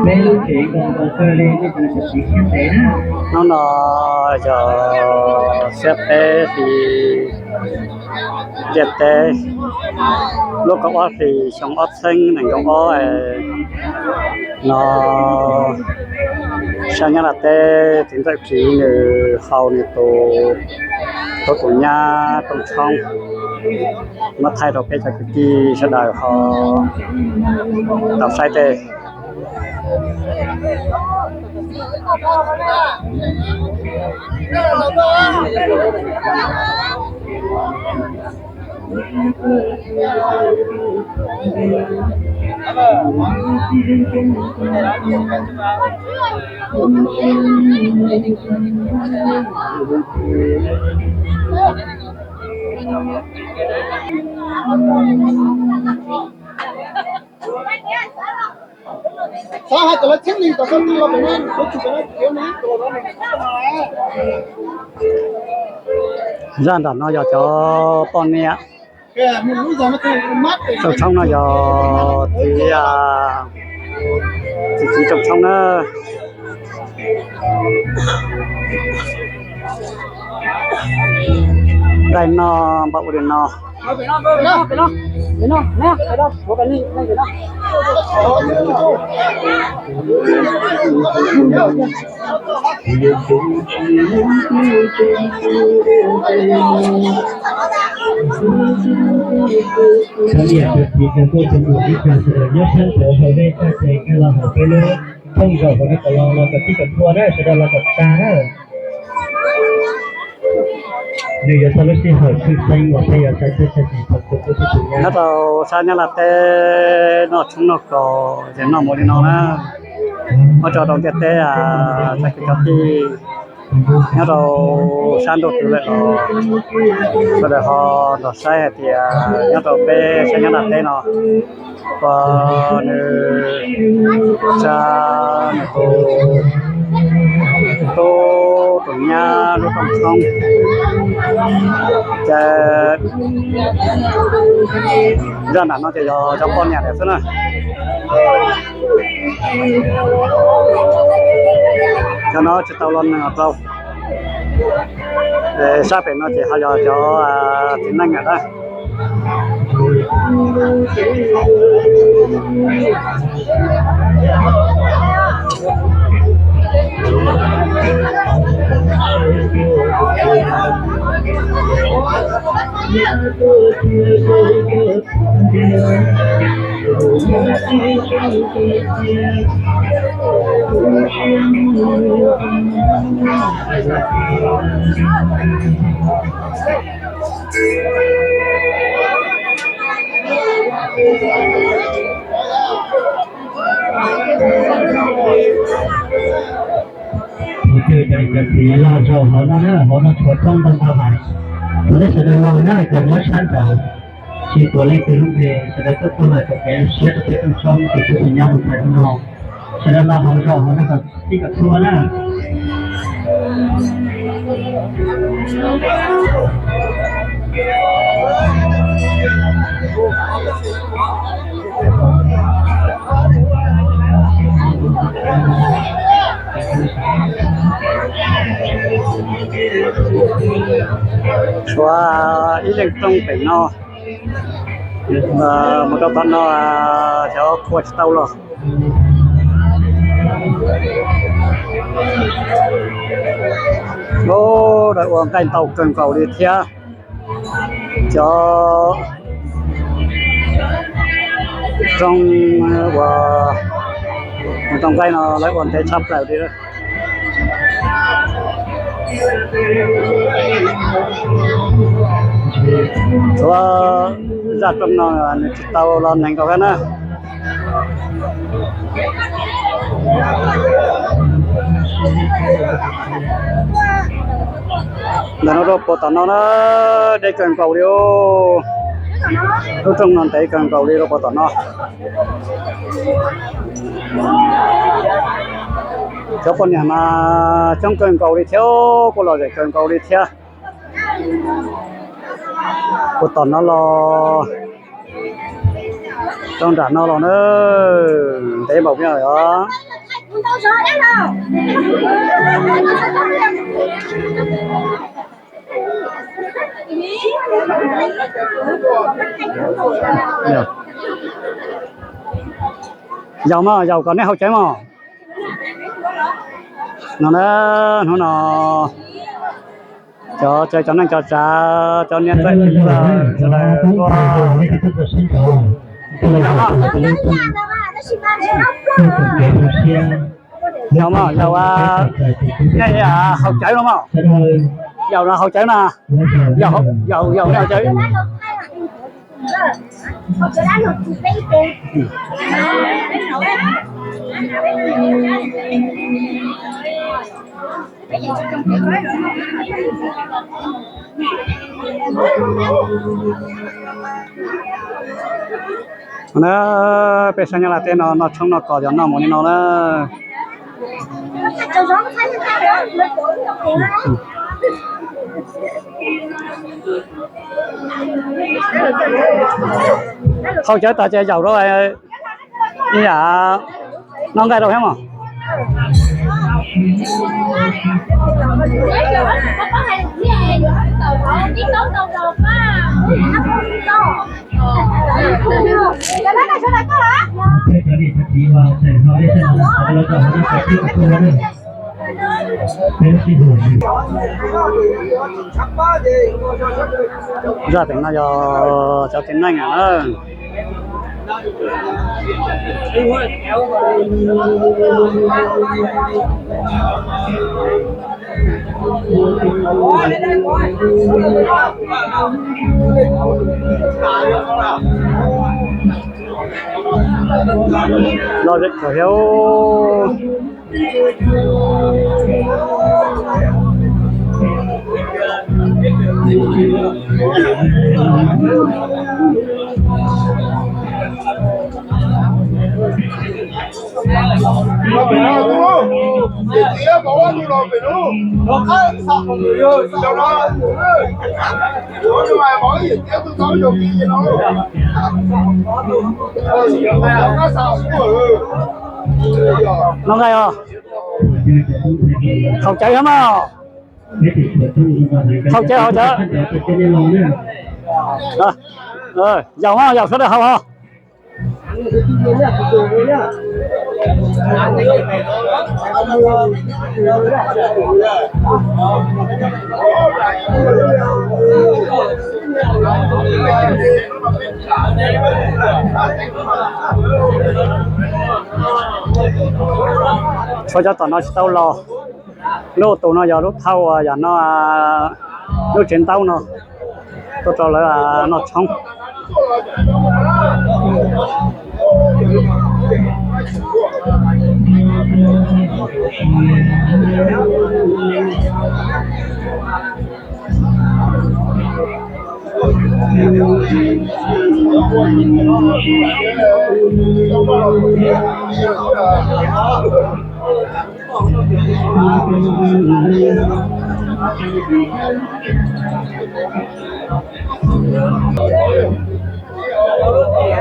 Peb lub tsev nkaus nkaus kawg li, nej tsis tau siv siab ntev na. Hnub no yog xiab peb hlis ntiaj teb, lub kaum ob hlis xyoo ob txhiab nees nkaum ob no, sab Nyab Laj teb txiv ntxawm Kiv nws haus nws tus, tus nyab rooj tshoob, muab thaij rau peb cov kwv tij sawv daws ho tau saib tej. Zaj nram no yog cov poj niam rooj tshoob, no yog txiv, txiv rooj tshoob na. Nqaij noj npaum ua li no. Cov niam cov txiv cov nkauj cov muam ib tsoom sawv daws nyob sab nraud hauv nej txoj cai nkag los hauv peb lub rooj zaum hauv no kom los, los kom txij kom txhua na, sawv daws los kom tas na. Nws yuav txog lub sij hawm tshwj xeeb uas peb yuav tsa txij tsa tis txog tus tub txij tus nyab. Nyob rau sab Nyab Laj teb noj tshoob noj kos ces noj mus li no na. Muab tso rau ntiaj teb, tag kis cov tij nyob rau sab ntuj twg lawm los sawv daws ho nrog saib hais tias nyob rau peb sab Nyab Laj teb no, uas nws tsa nws tus tub tus nyab lub rooj tshoob. Ces zaj nram no ces yog cov poj niam lawm xwb na. Cov no tsis tau los nws rau. Sab pem no ces ho yog cov txiv neej lawm na. Tus twg cov niam cov txiv los zaum hauv no na, hauv no tshuav rooj ntau ntau heev. Tus nej sawv daws los na, cov nyob sab nraud, tsis tuav leej twg lub npe, sawv daws tuaj tuaj los kom kev zoo siab rau peb rooj tshoob tus tub tus nyab mus txais rooj no. Sawv daws los hauv zaum hauv no kom txij kom txhua na. Tshuav ib leeg rooj pem no, mus rau tom no, cov qhua tsis tau los. Lawv ua nqaij ntau kawg nkaus li thiab. Cov rooj uas mus rau nqaij no lawv ua ntev tshaj plaws li. Tshuav zaj rooj no nws tsis tau los neeg nkaus thiab na. Ntawm no rau puag tom no na, deb kawg nkaus li. Lub rooj no ntev kawg nkaus li rau puag tom no. Cov poj niam mas coob kawg nkaus li thiab, kuj lom zem kawg nkaus li thiab. Puag tom no los Rau nram no los na, ntev npaum li os. Yaum mog, yaum kom nej haus cawv mog. No na, hnub no cov tsev cov neej cov tsav, cov niam txiv sawv daws tuaj. Yaum mog, yaum, nej haus cawv no mog. Yaum no haus cawv na. Yaum, yaum, yaum, nej haus cawv. Na, peb sab Nyab Laj teb no noj tshoob noj kos cov noj mus li no na. Haus cawv tas ces yaum rau ib yam noj nqaij rau thiab mog. Zaj teem no yog cov txiv neej na. Los zem kawg thiab. Noj nqaij os. Haus cawv thiab mog. Haus cawv, haus cawv. Yaum mog, yaum sawv daws haus os. Tshuav cov tom no tsis tau los. Lub tus no yog lub thauj uas yam no, lub tsev ntaub no tuaj rau lawv noj tshoob.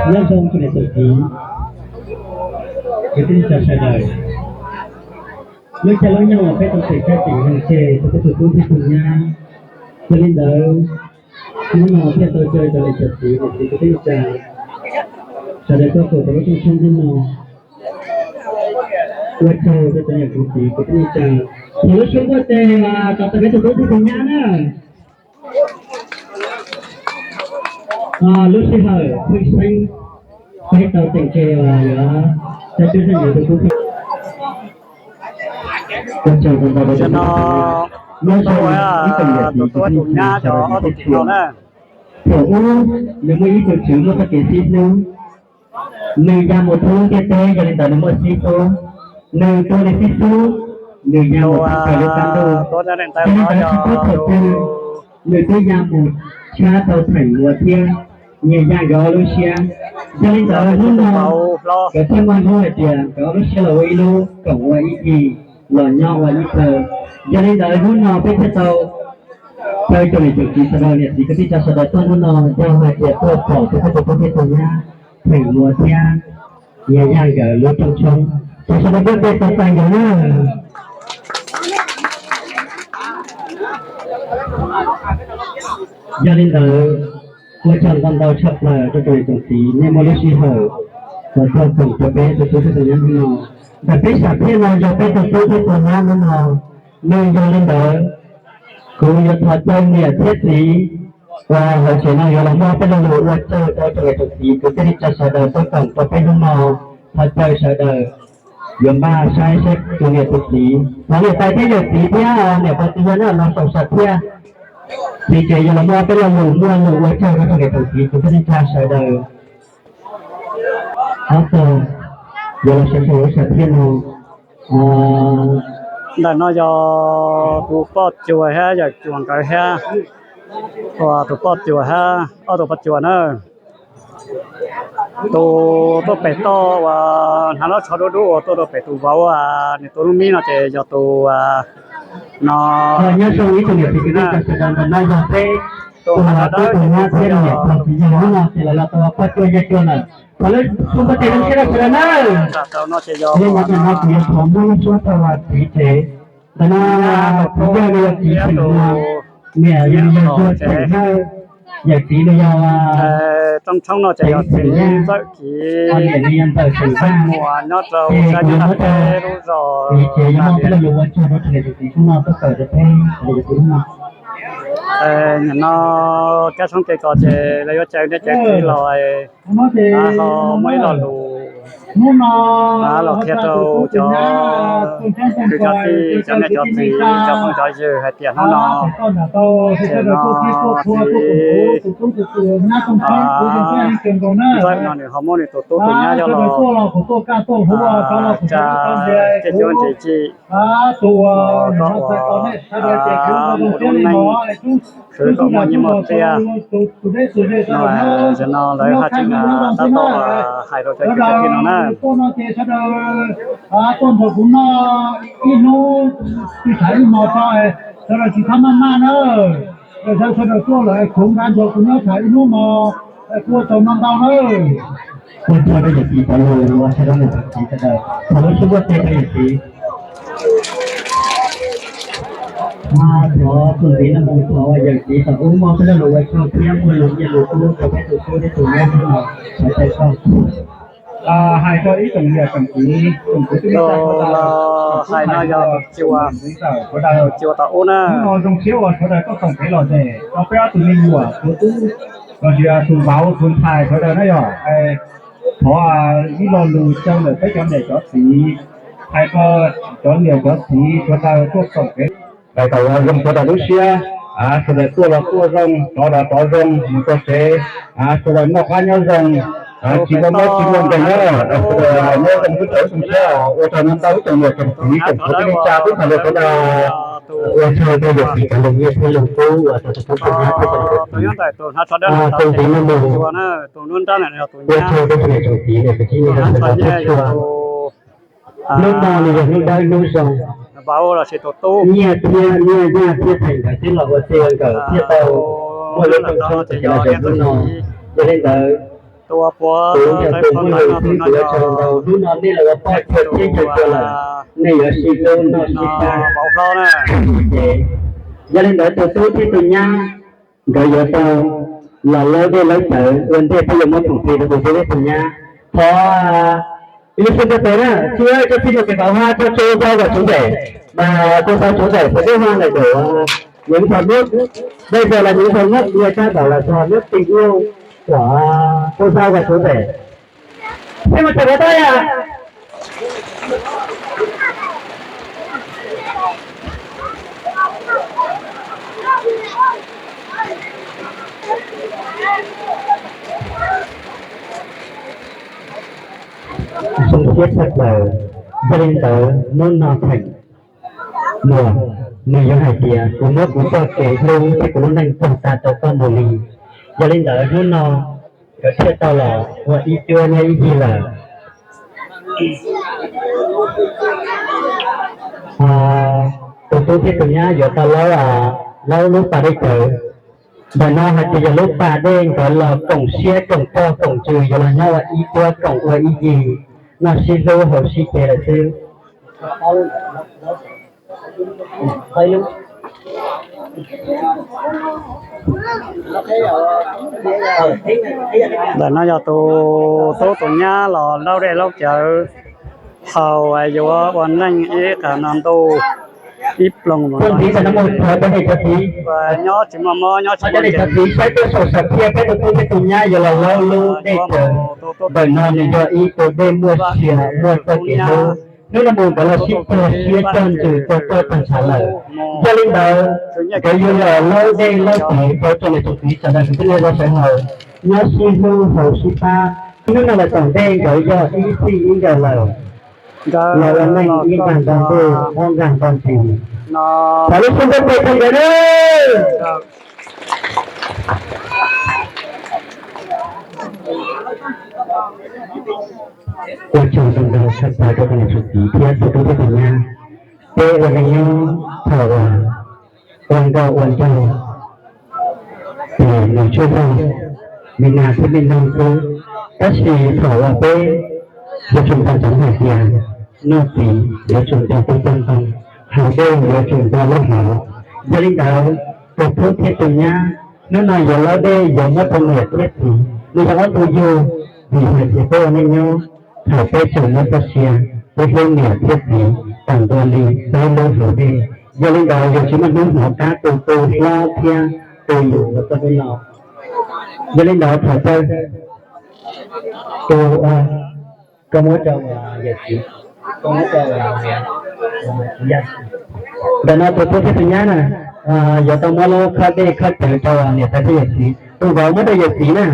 Nyob zoo tus niam tus txiv, kwv tij neej tsa sawv daws. Lub caij lub nyoog uas peb tau them txhais tes neeg tseg rau peb tus tub thiab tus nyab, yog li ntawd hnub no thiaj tau caw cov niam cov txiv niam txiv kwv tij neej tsa sawv daws tuaj koom rau lub rooj tshoob hnub no. Ua tsaug rau cov niam kwv txiv kwv tij neej tsa, thov lub suab npuaj tes los rau peb tus tub thiab tus nyab na. Lub sij hawm pheej xeeb peb tau teem ke uas yuav coj cuab coj yig rau tub thiab. Ua tsaug ntau ntau rau cov tub thiab tus nyab, nyob zoo ib tsoom niam txiv kwv tij neej tsa sawv daws txhua txhua. Thaum ub nws muaj ib tug tswv muaj txoj kev sib hlub, nws ya mus thoob ntiaj teb, yog li ntawd nws muaj xib hlub, nws tua nws xib hlub, nws ya mus thoob plaws lub qab ntuj. Yog li ntawd tsis paub thaum twg nws twb ya mus tshab tau theem ua thiab, nyias ya nkawd ob lub siab. Yog li ntawd hnub no nkawd thiaj muaj hlub hais tias nkawd ob lub siab los ua ib lub, koom ua ib yig, los nyob ua ib plawg. Yog li ntawd hnub no peb thiaj tau caw cov niam cov txiv sawv daws, niam txiv kwv tij neej tsa sawv daws tuaj hnub no yog hais tias tuaj pom peb tus tub thiab tus nyab. Theem Muas thiab Yaj Yaj nkawd lub rooj tshoob. Ces sawv daws npuaj tes txais nkawd na. Yog li ntawd, ua tsaug ntau ntau tshaj plaws rau tsoom niam tsoom txiv nej muaj lub sij hawm los tau koom rau peb tus tub thiab tus nyab hnub no. Ntawm peb sam thiaj no yog peb tus tub thiab tus nyab hnub no. Nws yog li ntawd, kuv yuav thov caw niam thiab txiv uas hauv tsev no yuav los muab peb lo lus ua tsaug rau tsoom niam tsoom txiv, kuv thiaj li tsa sawv daws tau koom rau peb hnub no. Thov caw sawv daws yuav npaj saib saib tus niam tus txiv, thov niam tais thiab yawm txiv thiab niam pog txiv yawg na los saum sam thiaj. Txiv tsev yuav los muab peb lo lus muaj lus ua tsaug rau tsoom niam tsoom txiv, kuv thiaj li tsa sawv daws ob tug yuav los sawv saum lub sam thiaj no. Ntawm no yog tus poj cuas thiab yawm cuas nkawd thiab, tus poj cuas thiab ob tug poj cuas na. Tus tuaj pem toj uas hnav lub tsho dub dub uas tuaj rau pem tus vauv, nws tus lub mib no ces yog tus no. Nyob zoo ib tsoom niam txiv kwv tij sawv daws, ntawm no yog peb tus tub tus nyab thiab niam pog txiv yawg hnub no ces lawv los tau poj cuas yawg cuas lawm. Thov lub suab npuaj tes zoo siab rau sawv daws na. Li ntawd ntawm no kuv yuav thov muab lub suab rau txiv tsev. Ntawm no txiv yawg no yog txiv Xeem Muas, niam yog yawg Ntsuag Xeem Hawj, yawm txiv no yog Txooj Tshoob no ces yog txiv Ntxawm Kiv, niam no yog Ntxawm Xeem Vaj, nyob rau sab nyob rau peb lub zos txiv tsev yuav muab peb lo lus ua tsaug rau tsoom niam tsoom txiv hnub no tuaj kawm rau peb tsoom niam txiv hnub no. Nim no kab tshoob ke ko ces lawv yuav caw nej cov txiv los ho muaj ib lo lus hnub no los qhia rau cov kwv cov tij, cov niam cov txiv, cov phooj cov ywg hais tias hnub no ces no txiv Ntxawm no nws ho muab nws tus tub tus nyab coj los tsa ceg cuab ntsis cim, koj ua ua lub neej khwv kom muaj nyiaj muaj txiaj no. Tam no lawv haj tseem tab tom hais rau cov kwv cov tij no na. Tuaj nrog kuv noj ib hnub, ib tshav ib hmo tso, sawv daws tsis txhob maj maj na. Sawv daws tuaj lawm khoov nrad nrog kuv nyob tshav ib hnub hmo, kuv ua tsaug ntau ntau na. Ua tsaug rau yawm txiv cov lus, ua tsaug rau niam txiv sawv daws, thov lub suab npuaj tes rau yawm txiv. Mas thov tus ntxiv no mus thov yawm txiv thaum ub muab peb lo lus ua tsaug thiab muaj lus nyiaj lus kub rau peb tus tub thiab tus nyab hnub no, thov caw koj. Hais rau ib tsoom niam tsoom txiv tsoom kwv tij neej tsa sawv daws, hais no yog tus cuas, tus cuas thaum ub na. Hnub no zoo siab uas sawv daws tuaj koom kev lom zem rau peb ob tug me nyuam tus tub lossis tus vauv tus ntxhais sawv daws na yog. Thov ib lo lus caw ntawm peb cov niam cov txiv, hais rau cov niam cov txiv sawv daws tuaj koom kev, hais kom zoo sawv daws lub siab, sawv daws tuaj los tuaj zoo, rov los rov zoo, mus rau tsev sawv daws noj qab nyob zoo, tsis muaj mob tsis muaj nkeeg na, sawv daws nyob zoo ib tsoom ib tsoom siab. Ua tsaug ntau ntau ib tsoom niam tsoom txiv tsoom kwv tij neej tsa tub tham lus sawv daws. Ua tsaug rau yawm txiv cov lus nyiaj thiab lus kub uas rau tus tub tus nyab thiab cov niam cov txiv. Tus ntxiv no mus, ua tsaug rau tus niam tsoom txiv niam tsoom txiv sawv daws txhua txhua. Hnub no nws yog hnub dawb hnub zoo, nyiaj thiab nyiaj yaj thiab theem nkawd twb los ua txij ua nkawm thiaj tau muaj lub rooj tshoob txais kev lom zem hnub no. Yog li ntawd, kuv yog tus muaj lus xwb kuv ua tsaug ntau. Hnub no nej los ua poj cuas thiab yawm cuas lawm, nej yuav sib hlub noj sib pab. Ces yog li ntawd tus tub thiab tus nyab nkawd yuav tau los laub dej laub cawv ua ntej peb yuav muab khoom plig rau tus tub thiab tus nyab. Thov ib lub xub ntiag tes na, tsis tsis tsis mus ces vauv ha cho cô dâu và chú rể, mà cô dâu chú rể sẽ viết hoa đầy đủ những giọt nước. Đây giờ là những giọt nước người ta bảo là giọt nước tình yêu của cô dâu và chú rể. Xin một tràng vỗ tay ạ. Zoo siab tshaj plaws, yog li ntawd hnub no Theem Muas nws yuav hais tias kuv muab kuv txoj kev hlub thiab kuv lub neej txog tas rau koj mus li. Yog li ntawd hnub no nkawd thiaj tau los ua ib cuab nyob ib ncig lawm. Tus tub thiab tus nyab yuav tau laub, laub lub pas dej cawv. Ntawm no hais tias yog lub pas dej nkawd los koom siab koom txog koom ntsws yuav los nyob ua ib cuab koom ua ib yig, noj sib hlub haus sib ce lawm xwb. Ntawm no yog tus tub tus nyab los laub dej laub cawv, thaum yuav ua neej ib qho no ntuj ib ploog, nyob tsis muaj mob nyob tsis muaj txiv, saib tuaj saum sam thiaj peb tus tub thiab tus nyab yuav los laub lub dej cawv. Ntawm no nws yog ib tus dej muaj sia muaj txoj kev hlub. Hnub no mus nkawd los sib tog siab txog ntsws txog txoj tag ntshav lawm. Yog li ntawd, nkawd yuav los laub dej laub cawv rau tsoom niam tsoom txiv sawv daws kwv tij neej tsa sawv daws nyob sib hlub haus sib pab. Hnub no lawv tom ntej nkawd yog ib txij ib nkawm lawm, los ua neej ib nqag nto ntuj ob nqag nto ntsis. Thov lub suab ntuj pes rau nkawd nawb. Ua tsaug ntau ntau tshaj plaws rau tus niam txiv thiab tus tub thiab tus nyab. Peb ua neej nyob thaum uas ua nkauj ua nraug, ces nws tsuas yog me nas thiab me noog xwb. Tab sis thaum uas peb yuav tsum nco ntsoov hais tias noj txiv yuav tsum nco tus coj ntoo, haus dej yuav tsum nco lub hauv. Yog li ntawd, tus tub thiab tus nyab, hnub no yuav laub dej yuav muab rau niam thiab txiv, nws yog ob tug yug, vim hais tias peb ua neej nyob, thaum peb tseem muaj txoj sia, peb hlub niam thiab txiv tau ntua li peb lub hauv dej. Yog li ntawd yus tsis muaj hnub hnov qab tu tu hlob thiab tu yus ua txoj dej no. Yog li ntawd thaum peb tu, koj muab rau yawm txiv, koj muab rau yawm txiv. Ntawm no tus tub thiab tus nyab na, yuav tau muab lub khob dej khob cawv rau niam tais thiab yawm txiv. Tus vauv muab rau yawm txiv na.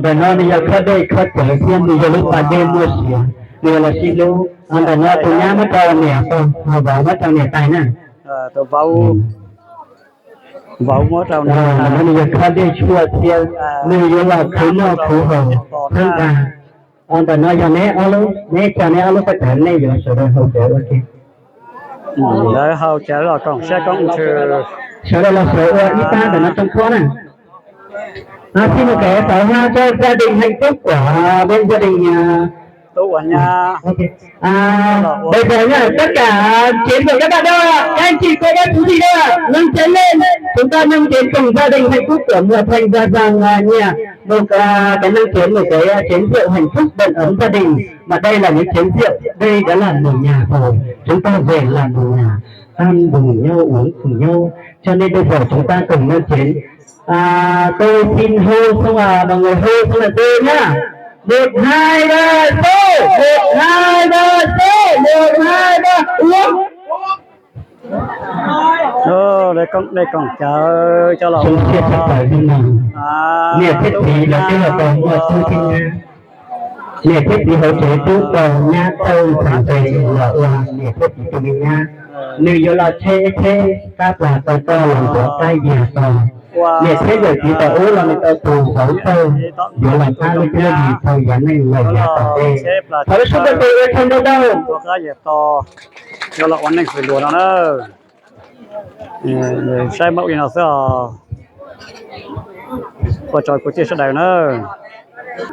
Ntawm no nws yog khob dej khob cawv thiab nws yog lub pas dej muaj sia, nws yog los sib hlub. Ntawm no tus nyab muab rau niam, tus vauv muab rau niam tais na. Ntawm no nws yog khob dej tshuaj thiab nws yuav los khwv noj khwv haus khwb nqa. Ntawm no yog neb ob lub, neb tso neb ob lub khob cawv nej yuav sawv daws haus cawv ua ke. Lawv haus cawv los koom siab koom ntsws. Sawv daws los sawv ua ib pab ntawm no rooj khob na. Xin một cái pháo hoa cho gia đình hạnh phúc của bên gia đình. Tub ua nyab. Ok. À, bây giờ nha, tất cả chiến lược các bạn đó, các anh chị cô bác chú chị đó, nâng chén lên, chúng ta nâng chén cùng gia đình hạnh phúc của Mùa Thanh và Giàng à, nha. Một à, cái nâng chén, một cái à, chén rượu hạnh phúc đầm ấm gia đình. Mà đây là những chén rượu, đây đó là mùa nhà rồi. Chúng ta về làm mùa nhà, ăn cùng nhau, uống cùng nhau. Cho nên bây giờ chúng ta cùng nâng chén. À, tôi xin hô xong à, mọi người hô xong là tôi nhá. Một, hai, ba, số. Một, hai, ba, số. Một, hai, ba, uống. Ê, koom cawv coj los ua. Niam thiab txiv lawv twb los tau muaj tub thiab nyab. Niam thiab txiv hauv tsev twb tau nyab tau ntxhais tes los ua niam thiab txiv tus me nyab. Nws yuav los tsheb tsheb qab plas tau toj los ntxuav qab yias tau. Niam thiab yawm txiv tau ub los nws tau tus vauv txawj yuav los pab lub cuab lub yig tau yav neej los yav tom ntej. Thov lub suab ntuj pes ua tsaug ntau ntau. Yuav los ua neej hwm luag no na. Saib muaj ua li no xwb os. Ua tsaug kwv tij sawv daws na.